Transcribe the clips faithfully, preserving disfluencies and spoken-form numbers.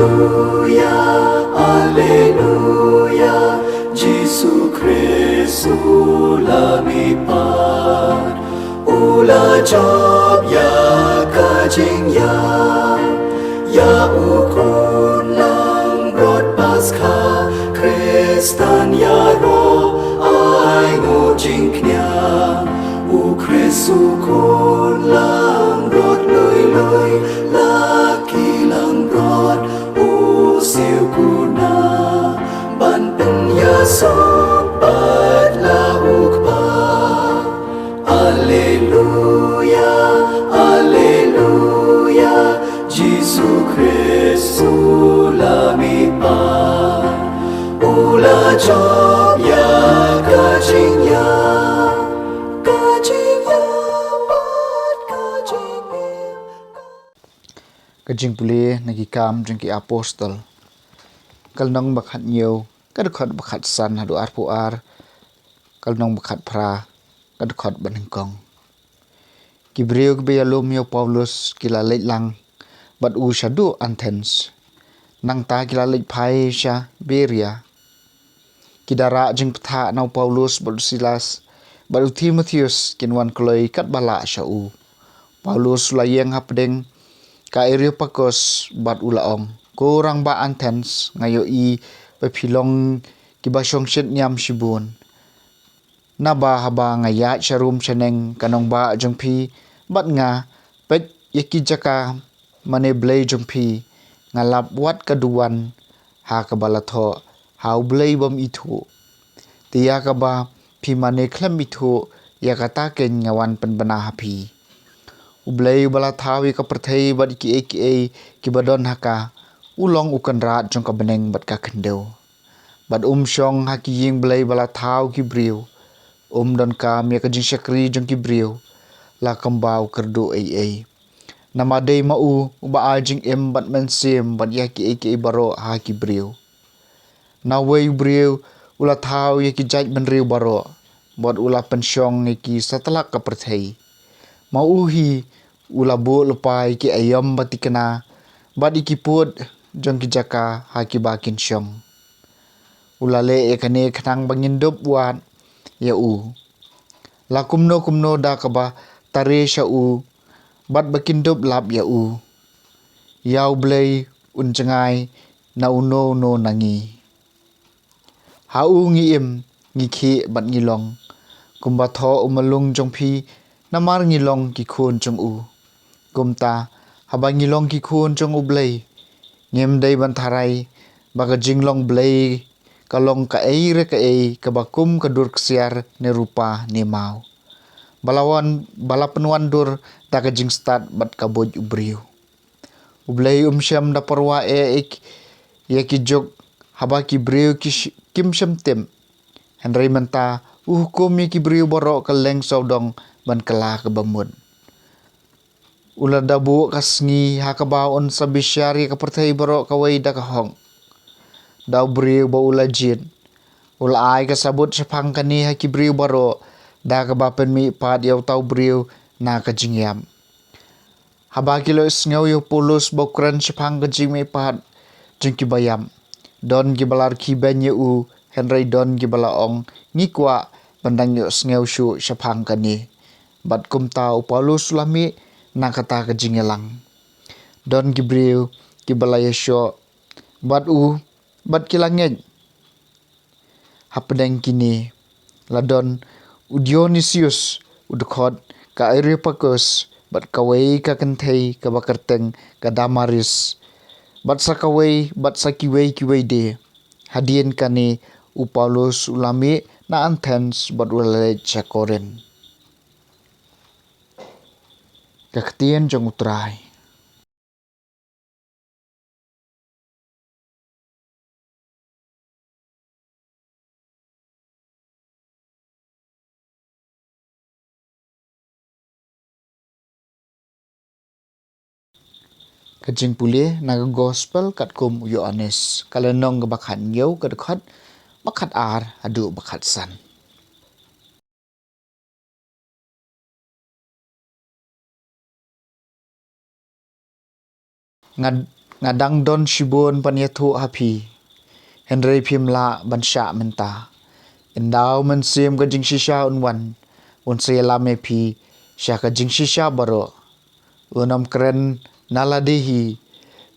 Alleluia, Alleluia, Jisu Khrist u la mihpat, u la jop ïa ka jingïap, ïa u khun langbrot Paskha, Khristan ïaroh ai nguh jingkñia, u Khrist u khun langbrot lui lui, la ki langbrot u siew kuna, ban pynïasoh bad la u Kpa. Alleluia, Alleluia, Jisu Khrist u la mihpat, u la jop ïa ka jingïap, ka jingïap bad ka jingim. Ka jingpule na Ki Kam jong ki Apostol, ka lynnong ba khathynñiew, ka dkhot ba khatsan haduh arphew ar, ka lynnong ba khatphra, ka dkhot ba nyngkong. Ki briew kiba ïalum ïa u Paulus ki la leit lang bad u shaduh Athens. Nangta ki la leit phai sha Beria. Ki da rah jingpyntha na u Paulus bad u Silas, bad u Timotheus kin wan kloi katba lah sha u. Paulus u la ïeng hapdeng ka Areopagus bad u la ong, Ko rangbah Athens, nga ïohi ba phi long kiba shongshit niam shibun. Naba haba nga ïaid sharum shaneng ka nongbah jong phi bad nga peit ïa ki jaka mane blei jong phi, nga lap wat ka duwan ha kaba la thoh ha U Blei bym ithuh. Te ïa kaba phi mane khlem ithuh, ïa kata keiñ nga wan pynbna ha phi. U Blei uba la thaw ïa ka pyrthei bad ïa kiei kiei kiba don ha ka, u long u kynrad jong ka bneng bad ka khyndew. Bad um shong ha ki ïing blei ba la thaw ki briew. Um donkam ïa ka jingshakri jong ki briew, la kumba u kyrduh ei ei. Namar dei ma u uba ai jingim bad mynsiem bad ïa kiei kiei baroh ha ki briew. Na uwei u briew u la thaw ïa ki jaitbynriew baroh, bad u la pynshong ïa ki satlak ka pyrthei. Ma u hi u la buh lypa ïa ki aïom ba thikna, bad ïa ki pud jong ki jaka ha kiba kin shong. U la leh ïa kane khnang ba ngin dup wad ïa u. La kumno kumno da kaba tare sha u, bad ba kin dup lap ïa u. Ïa U Blei un jngai na uno uno na ngi. Ha u ngi im, ngi khih bad ngi long. Kumba thoh u myllung jong phi, namar ngi long ki khun jong u. Kumta, haba ngi long ki khun jong U Blei, ngim dei ban tharai ba ka jinglong blei ka long kaei re kaei kaba kum ka dur ksiar ne rupa ne maw, ba la wan, ba la pynwan dur da ka jingstad bad ka buit u briew. U Blei um shym da pyrwa eh ïa ki juk haba ki briew ki sh-, kim shym tip. Hynrei mynta u hukum ïa ki briew baroh kylleng sawdong ban kylla kaba mut. U la da buh ka sngi ha kaba un sa bishar ïa ka pyrthei baroh kawei da ka hok. Da u briew ba u la jied, u la ai ka sabut shaphang kane ha ki briew baroh, da kaba pynmihpat ïa uta u briew na ka jingïap. Haba ki la ïohsngew ïa u Paulus ba u kren shaphang ka jingmihpat jong kiba ïap, don kiba la rkhie beiñ ïa u, hynrei don kiba la ong, ngi kwah ban dang ïohsngew shuh shaphang kane. Bad kumta u Paulus u la mih na kata ka jingïalang. Don ki briew kiba la ïashoh bad u, bad ki la ngeit. Hapdeng kine, la don u Dionisius, u dkhot ka Areopagus, bad kawei ka kynthei kaba kyrteng ka Damaris, bad sa kawei, bad sa kiwei kiwei de. Hadien kane u Paulus u la mih na Athens bad u la leit sha Korinth. Ka ktien jong U Trai. Ka jingpule na ka gospel katkum u Ïoannis, ka lynnong kaba khathynñiew, ka dkhot ba khatar haduh ba khatsan. Nga, Nga dang don shibun ban ïathuh ha phi, hynrei phim lah ban shah mynta. Ynda u Mynsiem ka jingshisha un wan, un sa ïalam ïa phi sha ka jingshisha baroh. Un ym kren na lade hi,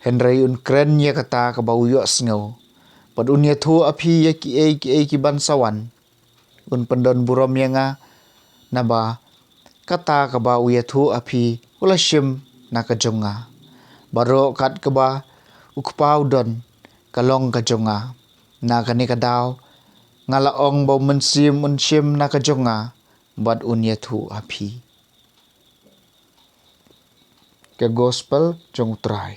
hynrei un kren ïa kata kaba u ïohsngew. Bad un ïathuh ha phi ïa kiei kiei kiban sa wan. Un pyndon burom ïa nga, naba kata kaba u ïathuh ha phi u la shim na ka jong nga. Baroh kat kaba u Kpa u don, ka long ka jong nga. Na kane ka daw, nga la ong ba u Mynsiem un shim na ka jong nga, bad un ïathuh ha phi. Ka Gospel jong u Trai.